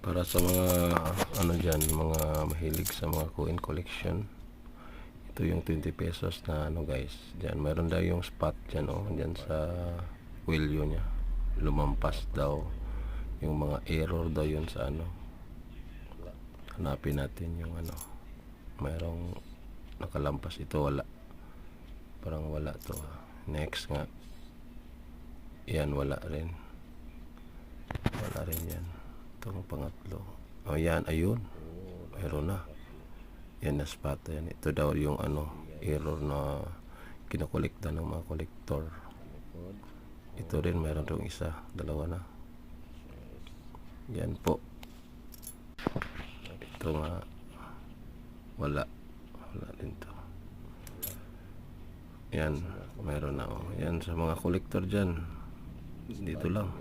para sa mga ano dyan, mga mahilig sa mga coin collection. Ito yung 20 pesos na ano guys, dyan meron daw yung spot dyan, oh, dyan sa wheel nya, lumampas daw yung mga error daw yun sa ano. Hanapin natin yung ano, mayroong nakalampas. Ito wala, parang wala to. Next nga, yan wala rin yan. Itong pangatlo, oh yan, ayun, meron na yan na spot yan. Ito daw yung ano, error na kinokolekta ng mga kolektor. Ito rin meron tong isa, dalawa na yan po. Ito nga wala din to. Yan, meron na, oh. Yan sa mga kolektor dyan, dito lang.